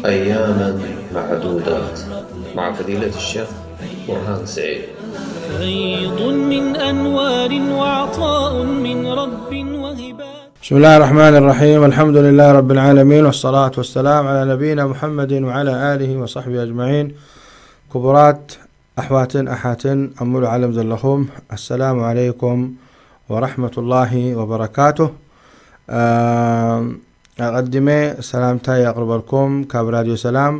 أياما معدودات مع فضيلة الشيخ برهان سعيد. فيض من أنوار وعطاء من رب وهبات. بسم الله الرحمن الرحيم. الحمد لله رب العالمين، والصلاة والسلام على نبينا محمد وعلى آله وصحبه أجمعين. ክቡራት ኣሕዋትን ኣሓትን ኣብ ሙሉእ ዓለም ዘለኹም፣ ኣሰላሙ ዓለይኩም ወራሕመቱላሂ ወበረካቱህ። ኣም፣ ኣቐዲመ ሰላምታይ የቕርበልኩም ካብ ራድዮ ሰላም።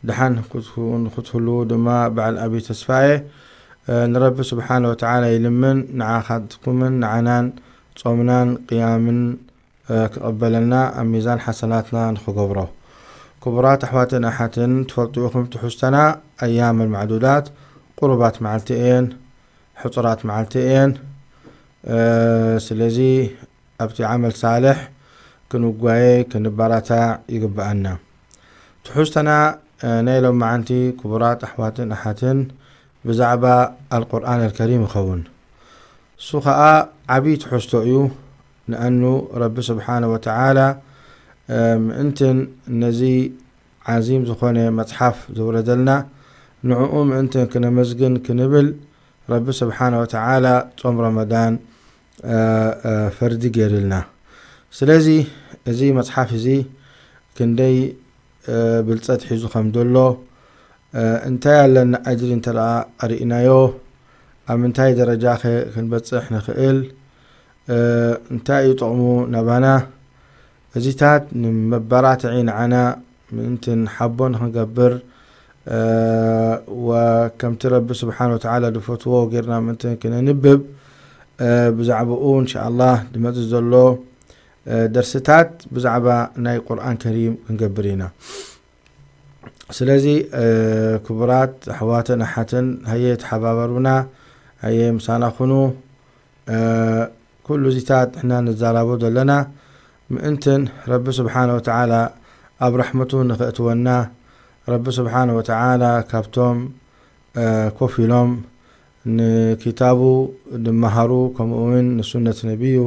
ደሓን ክትኩ-፣ ንክትህልዉ ድማ በዓል ኣብይ ተስፋየ፣ እ፣ ንረቢ ስብሓነ ወተዓላ ይልምን፣ ንዓኻትኩምን ንዓናን ጾምናን ቅያምን፣ እ፣ ክቕበለልና ኣብ ሚዛን ሓሰናትና ንኽገብሮ። ክቡራት ኣሕዋትን ኣሓትን፣ ትፈልጡ ኢኹም ትሕዝተና ኣያመል ማዕዱዳት፣ ቁሩባት መዓልቲ እየን፣ ሕጹራት መዓልቲ እየን። እ፣ ስለዚ ኣብቲ ዓመል ሳልሕ ክንጓየ ክንበራታዕ ይግብኣና። ትሕዝተና፣ እ፣ ናይ ሎማዓንቲ ክቡራት ኣሕዋትን ኣሓትን ብዛዕባ ኣልቁርኣን ኣልከሪም ይኸውን። እሱ ኸኣ ዓብዪ ትሕዝቶ እዩ። ንኣኑ ረቢ ስብሓነ ወተዓላ፣ እ፣ ምእንትን ነዚ ዓዚም ዝኾነ መጽሓፍ ዘውረደልና ንዕኡ ምእንትን ክነመስግን ክንብል ረቢ ስብሓነ ወተዓላ ጾም ረመዳን፣ እ፣ እ፣ ፈርዲ ገይርልና። ስለዚ እዚ መጽሓፍ እዚ ክንደይ፣ እ፣ ብልጸት ሒዙ ከም ዘሎ፣ እ፣ እንታይ ኣለና ኣጅሪ እንተ ደኣ ርኢናዮ፣ ኣብ ምንታይ ደረጃኸ ክንበጽሕ ንኽእል፣ እ፣ እንታይ እዩ ጥቕሙ ናባና? እዚታት ንመበራትዒ ንዓና ምእንትን ሓቦ ንኽንገብር፣ እ፣ ወከምቲ ረቢ ስብሓነ ወተዓላ ዝፈትዎ ጌርና ምእንትን ክነንብብ፣ እ፣ ብዛዕባኡ እንሻኣላህ ዝመጽእ ዘሎ፣ እ፣ ደርስታት ብዛዕባ ናይ ቁርኣን ከሪም ክንገብር ኢና። ስለዚ፣ እ፣ ክቡራት ኣሕዋትን ኣሓትን፣ ሃየ ተሓባበሩና፣ ሃየ ምሳና ኩኑ። እ፣ ኩሉ እዚታት ንሕና ንዛራቦ ዘለና ምእንትን ረቢ ስብሓነ ወተዓላ ኣብ ረሕመቱ ንኽእትወና፣ ረቢ ስብሓነ ወተዓላ ካብቶም፣ እ፣ ኮፍ ኢሎም ንኪታቡ ዝመሃሩ፣ ከምኡ እውን ንሱነት ነቢዩ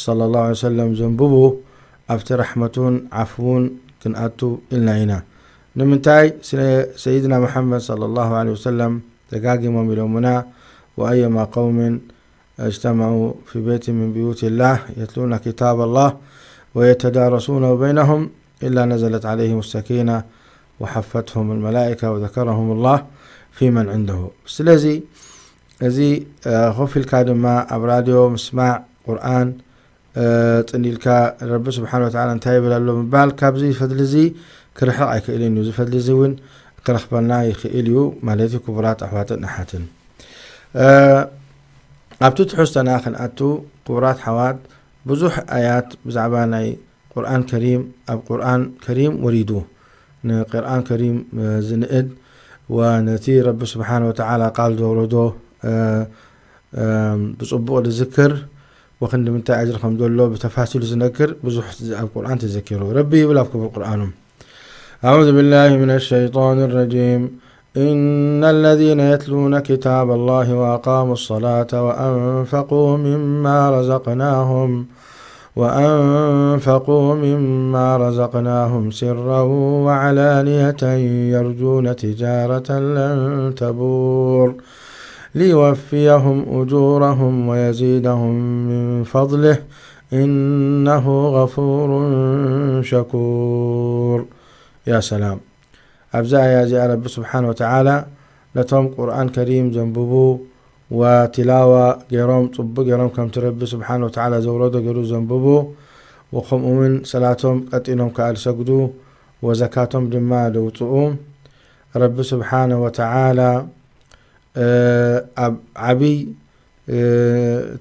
ሰለላሁ ዐለይሂ ወሰለም ዘንብቡ፣ ኣብቲ ረሕመቱን ዓፍውን ክንኣቱ ኢልና ኢና። ንምንታይ? ስለ ሰይድና መሓመድ ሰለላሁ ዐለይሂ ወሰለም ደጋጊሞም ኢሎምና፣ "ወአየማ ቀውምን اجتمعوا في بيت من بيوت الله يتلون كتاب الله ويتدارسونه بينهم إلا نزلت عليهم السكينة وحفتهم الملائكة وذكرهم الله فيمن عنده." ስለዚ እዚ፣ እ፣ ኮፍ ኢልካ ድማ ኣብ ራድዮ ምስማዕ ቁርኣን፣ እ፣ ጽን ኢልካ ረቢ ስብሓን ወተዓላ እንታይ ይብል ኣሎ ምባል ካብዚ ፈድሊ እዚ ክርሕቕ ኣይክእልን እዩ። እዚ ፈድሊ እዚ እውን ክረኽበና ይኽእል እዩ ማለት እዩ። ክቡራት ኣሕዋትን ኣሓትን፣ እ፣ ኣብቲ ትሕዝቶና ክንኣቱ፣ ክቡራት ኣሕዋት፣ ብዙሕ ኣያት ብዛዕባ ናይ ቁርኣን ከሪም፣ ኣብ ቁርኣን ከሪም ወሪዱ፣ ንቁርኣን ከሪም፣ እ፣ ዝንእድ ወነቲ ረቢ ስብሓን ወተዓላ ቃል ዘውረዶ፣ እ፣ እ፣ ብጽቡቕ ዝዝክር ወክንዲ ምንታይ ኣጅሪ ከም ዘሎ ብተፋሲሉ ዝነግር ብዙሕ ኣብ ቁርኣን ተዘኪሩ። ረቢ ይብል ኣብ ክቡር ቁርኣኑ፣ أعوذ بالله من الشيطان الرجيم. إن الذين يتلون كتاب الله وأقاموا الصلاة وأنفقوا مما رزقناهم وأنفقوا مما رزقناهم سرا وعلانية يرجون تجارة لن تبور ليوفيهم أجورهم ويزيدهم من فضله إنه غفور شكور. يا سلام. ኣብዚ ኣያ እዚኣ ረቢ ስብሓን ወተዓላ ነቶም ቁርኣን ከሪም ዘንብቡ ወቲላዋ ገይሮም፣ ጽቡቕ ገይሮም ከምቲ ረቢ ስብሓን ወተዓላ ዘውረዶ ገይሩ ዘንብቡ፣ ወከምኡ እውን ሰላቶም ቀጢኖም ከኣ ዝሰግዱ፣ ወዘካቶም ድማ ዘውጽኡ፣ ረቢ ስብሓነ ወተዓላ፣ እ፣ ኣብ ዓብይ፣ እ፣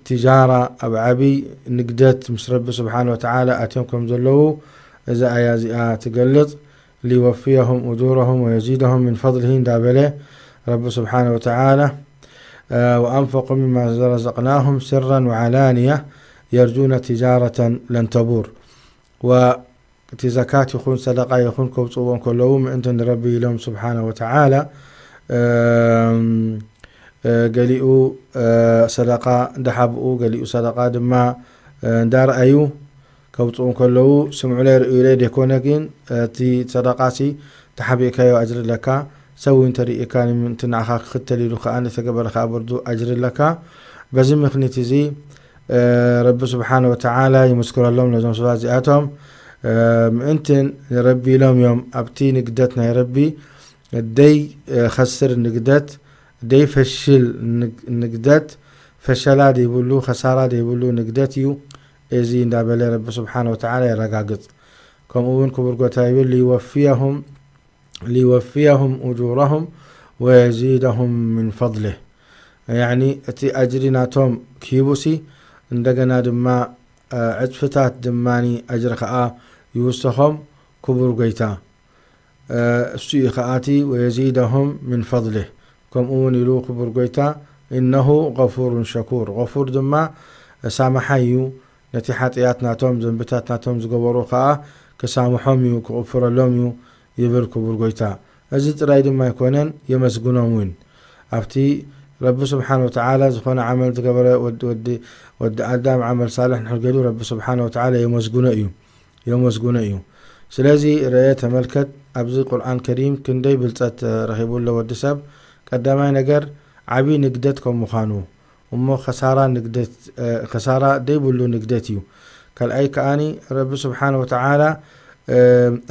ትጃራ፣ ኣብ ዓብይ ንግደት ምስ ረቢ ስብሓን ወተዓላ ኣትዮም ከም ዘለዉ እዛ ኣያ እዚኣ ትገልጽ። ليوفيهم أجورهم ويزيدهم من فضله እንዳበለ ረቢ ስብሓን ወተዓላ፣ እ፣ وأنفقوا مما رزقناهم سرا وعلانية يرجون تجارة لن تبور። ወ-፣ እቲ ዘካት ይኹን ሰደቃ ይኹን ከውፅእዎ እንከለዉ ምእንቲ ንረቢ ኢሎም ስብሓነ ወተዓላ፣ እም፣ እ፣ ገሊኡ፣ እ፣ ሰደቃ እንዳሓብኡ፣ ገሊኡ ሰደቃ ድማ፣ እ፣ እንዳርኣዩ፣ ከውፅኡ ከለዉ ስምዑለይ ርእዩለይ ደይኮነ፣ ግን እቲ ሰደቃሲ ተሓቢእካዮ ኣጅሪ ኣለካ። ሰብ እውን ተርእየካ ንምእንቲ ንዓኻ ክኽተል ኢሉ ከኣ ንተገበረ ከኣ ብርዱ ኣጅሪ ኣለካ። በዚ ምኽኒት እዚ ረቢ ስብሓነ ወተዓላ ይምስክረሎም ነዞም ሰባት እዚኣቶም። ምእንቲ ንረቢ ኢሎም እዮም ኣብቲ ንግደት ናይ ረቢ ደይ ኸስር ንግደት፣ ደይ ፈሽል ንግ- ንግደት፣ ፈሸላ ደይብሉ፣ ኸሳራ ደይብሉ ንግደት እዩ። እዚ እንዳበለ ረቢ ስብሓነ ወተዓላ የረጋግጽ። ከምኡ እውን ክቡር ጎታ ይብል፣ ሊወፍየሁም ሊወፍየሁም ኡጁረሁም ወየዚደሁም ምን ፈድሊህ። ያኒ እቲ ኣጅሪ ናቶም ክሂቡሲ እንደገና ድማ ዕፅፍታት ድማኒ ኣጅሪ ከዓ ይውሰኾም ክቡር ጎይታ። እሱ እዩ ከኣቲ ወየዚደሁም ምን ፈድሊህ። ከምኡ እውን ኢሉ ክቡር ጎይታ፣ እነሁ ገፉሩን ሸኩር፣ ገፉር ድማ ሳማሓይ እዩ። ነቲ ሓጥያት ናቶም ዘንብታት ናቶም ዝገበሩ ከኣ ክሳምሖም እዩ ክቕፍረሎም እዩ ይብል ክቡር ጎይታ። እዚ ጥራይ ድማ ኣይኮነን የመስግኖም እውን። ኣብቲ ረቢ ስብሓን ወተዓላ ዝኾነ ዓመል ዝገበረ ወዲ ወዲ ወዲ ኣዳም ዓመል ሳልሕ ንሕር ገይሩ ረቢ ስብሓን ወተዓላ የመስግኖ እዩ የመስግኖ እዩ። ስለዚ ረየ ተመልከት ኣብዚ ቁርኣን ከሪም ክንደይ ብልፀት ረኺቡ ኣሎ ወዲ ሰብ። ቀዳማይ ነገር ዓብዪ ንግደት ከም ምዃኑ እሞ ኸሳራ ንግደት ኸሳራ ደይብሉ ንግደት እዩ። ካልኣይ ከኣኒ ረቢ ስብሓን ወተዓላ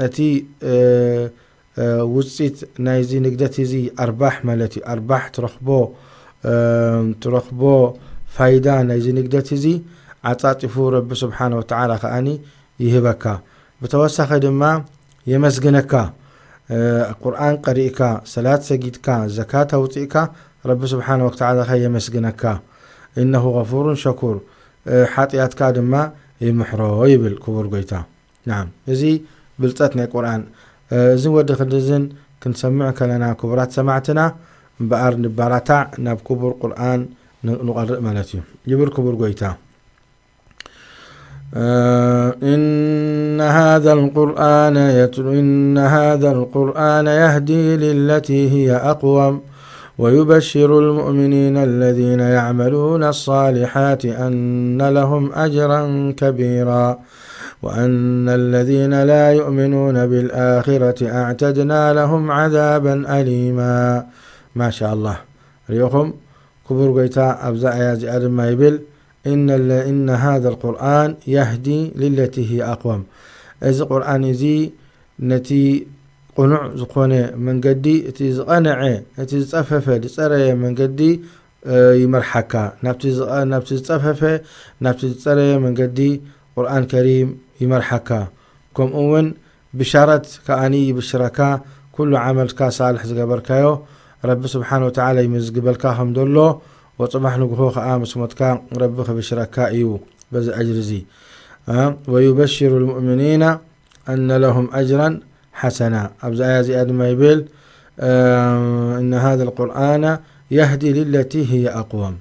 እቲ ውፅኢት ናይዚ ንግደት እዚ ኣርባሕ ማለት እዩ። ኣርባሕ ትረኽቦ ትረኽቦ ፋይዳ ናይዚ ንግደት እዚ ዓፃፂፉ ረቢ ስብሓን ወተዓላ ከኣኒ ይህበካ። ብተወሳኺ ድማ የመስግነካ። ቁርኣን ቀሪእካ፣ ሰላት ሰጊድካ፣ ዘካት ኣውፂእካ ረቢ ስብሓን ወተዓላ የመስግነካ። እነሁ ገፉሩን ሸኩር፣ ሓጢኣትካ ድማ ይምሕሮ ይብል ክቡር ጎይታ። ናም እዚ ብልፀት ናይ ቁርኣን። እዝን ወዲ ክንድዝን ክንሰምዕ ከለና ክቡራት ሰማዕትና እምበኣር ንባራታዕ ናብ ክቡር ቁርኣን ንቐርእ ማለት እዩ። ይብል ክቡር ጎይታ። إن هذا القرآن يتلو إن هذا القرآن يهدي للتي هي أقوم ويبشر المؤمنين الذين يعملون الصالحات أن لهم أجرا كبيرا وأن الذين لا يؤمنون بالآخرة أعتدنا لهم عذابا أليما. ما شاء الله. ريوخم كبر قيتا أبزا أيازي أدم ما يبل إن إن هذا القرآن يهدي للتي هي أقوم. እዚ ቁርኣን እዚ ነቲ ቅኑዕ ዝኾነ መንገዲ፣ እቲ ዝቐነዐ፣ እቲ ዝጸፈፈ፣ ዝጸረየ መንገዲ ይመርሓካ። ናብቲ ዝጸፈፈ፣ ናብቲ ዝጸረየ መንገዲ ቁርኣን ከሪም ይመርሓካ። ከምኡ እውን ብሻረት ከኣኒ ይብሽረካ። ኩሉ ዓመልካ ሳልሕ ዝገበርካዮ ረቢ ስብሓን ወተዓላ ይምዝግበልካ ከም ዘሎ ወፅባሕ ንግሆ ከኣ ምስ ሞትካ ረቢ ክብሽረካ እዩ በዚ ኣጅሪ እዚ። ወዩበሽሩ ልሙእሚኒና ኣነ ለሁም ኣጅራን ሓሰና። ኣብዚ ኣያ እዚኣ ድማ ይብል፣ እነ ሃذ ልቁርኣነ የህዲ ልለቲ ህየ ኣቅወም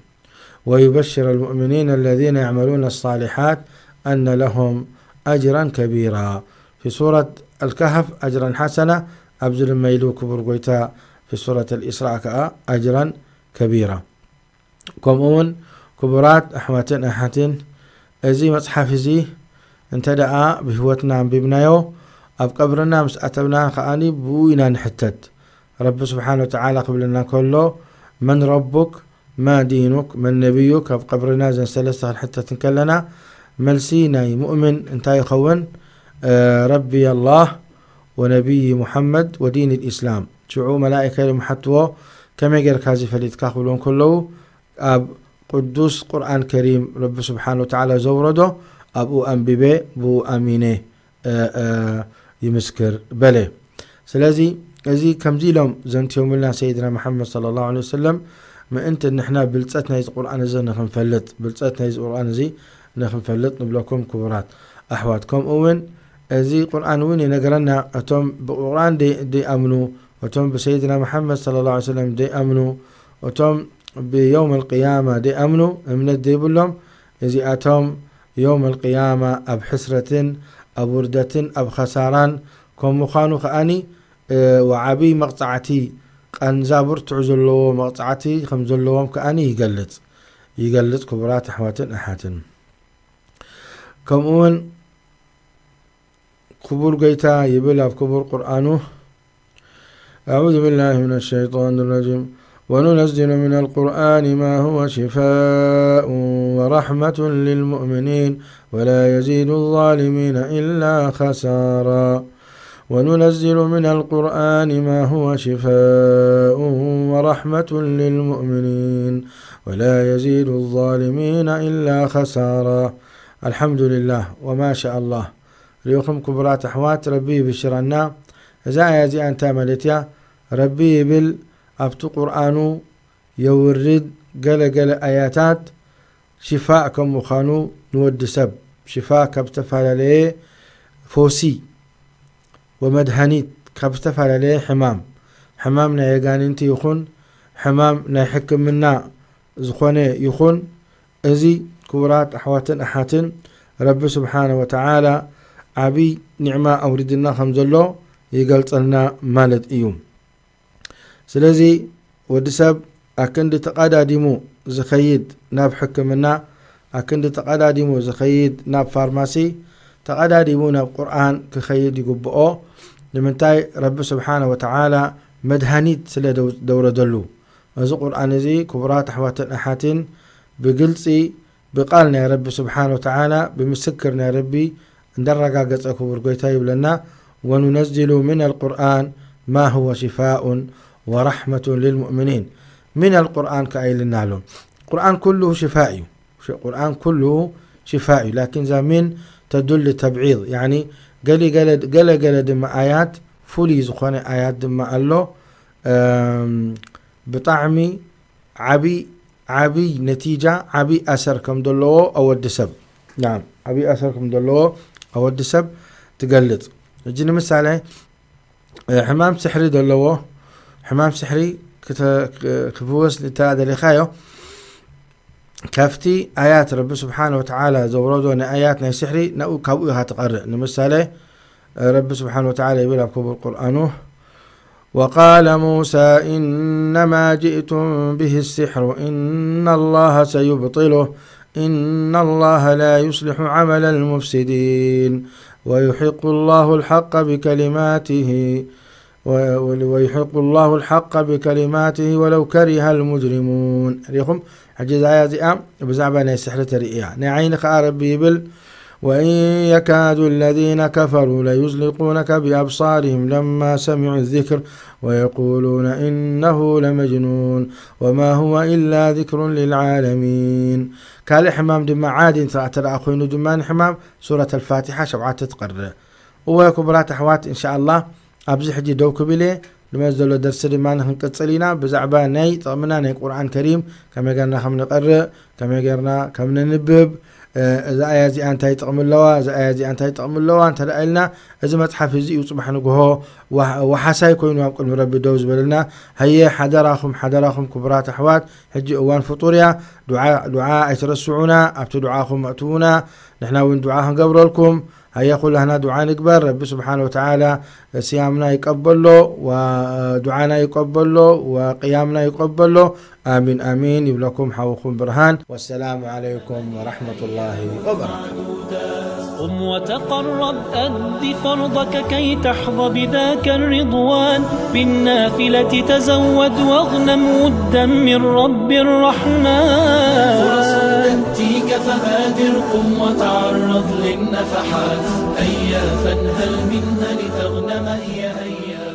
ወዩበሽር ልሙእሚኒን ለዚነ ያዕመሉነ ኣሳሊሓት ኣነ ለሁም ኣጅራን ከቢራ። ፊ ሱረት ኣልካህፍ ኣጅራን ሓሰና፣ ኣብዚ ድማ ኢሉ ክቡር ጎይታ ፊ ሱረት ኣልኢስራእ ከኣ ኣጅራን ከቢራ። ከምኡ እውን ክቡራት ኣሕዋትን ኣሓትን፣ እዚ መጽሓፍ እዚ እንተ ደኣ ብህይወትና ኣንቢብናዮ፣ ኣብ ቀብርና ምስ ኣተብና ከኣኒ ብኡ ኢና ንሕተት። ረቢ ስብሓን ወተዓላ ክብለና ከሎ፣ መን ረቡክ፣ ማ ዲኑክ፣ መን ነቢዩክ፣ ኣብ ቀብርና ዘን ሰለስተ ክንሕተት እንከለና፣ መልሲ ናይ ሙእምን እንታይ ይኸውን? ረቢ ኣላህ ወነቢይ ሙሓመድ ወዲን ልኢስላም። ሽዑ መላኢካ ኢሎም ሓትዎ፣ ከመይ ጌርካ እዚ ፈሊጥካ ክብልዎ እንከለዉ፣ ኣብ ቅዱስ ቁርኣን ከሪም ረቢ ስብሓን ወተዓላ ዘውረዶ ኣብኡ ኣንቢበ ብኡ ኣሚነ ይምስክር በለ። ስለዚ እዚ ከምዚ ኢሎም ዘንትዮምልና ሰይድና መሓመድ ሰለላሁ ዐለይሂ ወሰለም ምእንቲ ንሕና ብልፀት ናይዚ ቁርኣን እዚ ንክንፈልጥ ብልፀት ናይዚ ቁርኣን እዚ ንክንፈልጥ ንብለኩም ክቡራት ኣሕዋት። ከምኡ እውን እዚ ቁርኣን እውን ይነግረና እቶም ብቁርኣን ደይኣምኑ እቶም ብሰይድና መሓመድ ሰለላሁ ዐለይሂ ወሰለም ደይኣምኑ እቶም ብየውም ኣልቅያማ ደይኣምኑ እምነት ዘይብሎም እዚኣቶም የውም ኣልቅያማ ኣብ ሕስረትን ኣብ ውርደትን ኣብ ኸሳራን ከም ምዃኑ ከኣኒ ወዓብይ መቕጻዕቲ ቃንዛ ብርቱዕ ዘለዎ መቕጻዕቲ ከም ዘለዎም ከኣኒ ይገልጽ ይገልጽ። ክቡራት ኣሕዋትን ኣሓትን ከምኡ እውን ክቡር ጎይታ ይብል ኣብ ክቡር ቁርኣኑ። أعوذ بالله من الشيطان الرجيم. وننزل من القرآن ما هو شفاء ورحمة للمؤمنين ولا يزيد الظالمين إلا خسارا. وننزل من القرآن ما هو شفاء ورحمة للمؤمنين ولا يزيد الظالمين إلا خسارا. الحمد لله وما شاء الله. ርኢኹም ክቡራት ኣሕዋት፣ ረቢ ይብሽረና። እዛ ኣያ እዚኣ እንታይ ማለት እያ? ረቢ ይብል ኣብቲ ቁርኣኑ የውርድ ገለ ገለ ኣያታት ሽፋእ ከም ምዃኑ ንወዲ ሰብ ሽፋእ ካብ ዝተፈላለየ ፈውሲ ወመድሃኒት ካብ ዝተፈላለየ ሕማም፣ ሕማም ናይ ኣጋንንቲ ይኹን ሕማም ናይ ሕክምና ዝኾነ ይኹን፣ እዚ ክቡራት ኣሕዋትን ኣሓትን ረቢ ስብሓነ ወተዓላ ዓቢ ኒዕማ ኣውሪድና ከም ዘሎ ይገልጸልና ማለት እዩ። ስለዚ ወዲ ሰብ ኣክንዲ ተቐዳዲሙ ዝኸይድ ናብ ሕክምና፣ ኣክንዲ ተቐዳዲሙ ዝኸይድ ናብ ፋርማሲ፣ ተቐዳዲሙ ናብ ቁርኣን ክኸይድ ይግብኦ። ንምንታይ? ረቢ ስብሓነ ወተዓላ መድሃኒት ስለ ደው-፣ ደውረደሉ። እዚ ቁርኣን እዚ ክቡራት ኣሕዋትን ኣሓትን ብግልጺ ብቃል ናይ ረቢ ስብሓነ ወተዓላ፣ ብምስክር ናይ ረቢ እንዳረጋገጸ ክቡር ጎይታ ይብለና፣ "ወኑነዚሉ ሚነል ቁርኣን ማ ሁወ ሽፋኡን ወራሕመቱን ሊልሙእሚኒን።" ሚነል ቁርኣን ከኣ ኢልና ኣሎ። ቁርኣን ኩሉ ሽፋእ እዩ። ሽ-፣ ቁርኣን ኩሉ ሽፋእ እዩ። ላኪን እዛ ሚን ተዱል ተብዒድ፣ ያኒ ገሊ ገለ፣ ገለ ገለ ድማ ኣያት፣ ፍሉይ ዝኾነ ኣያት ድማ ኣሎ። እም፣ ብጣዕሚ ዓቢ፣ ዓቢ ነቲጃ፣ ዓቢ ኣሰር ከም ዘለዎ ኣብ ወዲ ሰብ፣ ናም፣ ዓቢ ኣሰር ከም ዘለዎ ኣብ ወዲ ሰብ ትገልጽ። ሕጂ ንምሳሌ፣ እ፣ ሕማም ስሕሪ ዘለዎ፣ ሕማም ስሕሪ ክተ-፣ ክ-፣ ክፍወስ እንተ ደሊኻዮ፣ ካብቲ ኣያት ረቢ ስብሓነ ወተዓላ ዘውረዶ ናይ ኣያት ናይ ስሕሪ ናብኡ፣ ካብኡ ኢኻ ትቐርእ። ንምሳሌ፣ ረቢ ስብሓነ ወተዓላ ይብል ኣብ ክቡር ቁርኣኑ፣ وقال موسى إنما جئتم به السحر إن الله سيبطله إن الله لا يصلح عمل المفسدين ويحق الله الحق بكلماته و-، ويحق الله الحق بكلماته ولو كره المجرمون. ሪኹም? ሕጂ እዛ ኣያ እዚኣ ብዛዕባ ናይ ስሕሪ ተርኢ እያ። ናይ ዓይኒ ከኣ ረቢ ይብል፣ وإن يكاد الذين كفروا ليزلقونك بأبصارهم لما سمعوا الذكر ويقولون إنه لمجنون وما هو إلا ذكر للعالمين። ካልእ ሕማም ድማ ዓዲ እንተ፣ እንተ ደኣ ኮይኑ ድማ ንሕማም ሱረት ኣልፋቲሓ ሸውዓተ ትቐርእ። እወ ክቡራት ኣሕዋት፣ እንሻኣላህ ኣብዚ ሕጂ ደው ክብል እየ። ንመስ ዘሎ ደርሲ ድማ ክንቅጽል ኢና። ብዛዕባ ናይ ጥቕምና ናይ ቁርኣን ከሪም ከመይ ጌርና ከም ንቐርእ፣ ከመይ ጌርና ከም ነንብብ፣ እ፣ እዛ ኣያ እዚኣ እንታይ ጥቕሚ ኣለዋ፣ እዛ ኣያ እዚኣ እንታይ ጥቕሚ ኣለዋ እንተ ደኣ ኢልና፣ እዚ መጽሓፍ እዚ እዩ ጽባሕ ንግሆ ወ-፣ ወሓሳይ ኮይኑ ኣብ ቅድሚ ረቢ ደው ዝበለና። ሃየ ሓደራኹም፣ ሓደራኹም ክቡራት ኣሕዋት፣ ሕጂ እዋን ፍጡር እያ። ዱዓ፣ ዱዓ ኣይትረስዑና፣ ኣብቲ ዱዓኹም ኣእትዉና፣ ንሕና እውን ዱዓ ክንገብረልኩም። ሃየ ኩላህና ዱዓ ንግበር። ረቢ ስብሓነ ወተዓላ ስያምና ይቀበሎ፣ ወ-፣ ዱዓና ይቀበሎ፣ ወቅያምና ይቀበሎ። ኣሚን ኣሚን ይብለኩም ሓውኹም ብርሃን። ወሰላሙ ዓለይኩም ወረሕመቱላሂ ወበረካቱ። قم وتقرب، أد فرضك كي تحظى بذاك الرضوان. بالنافلة تزود واغنم ودا من رب الرحمن. فرص تأتيك فبادر، قم وتعرض للنفحات. هيا فانهل منها لتغنم، هي أيام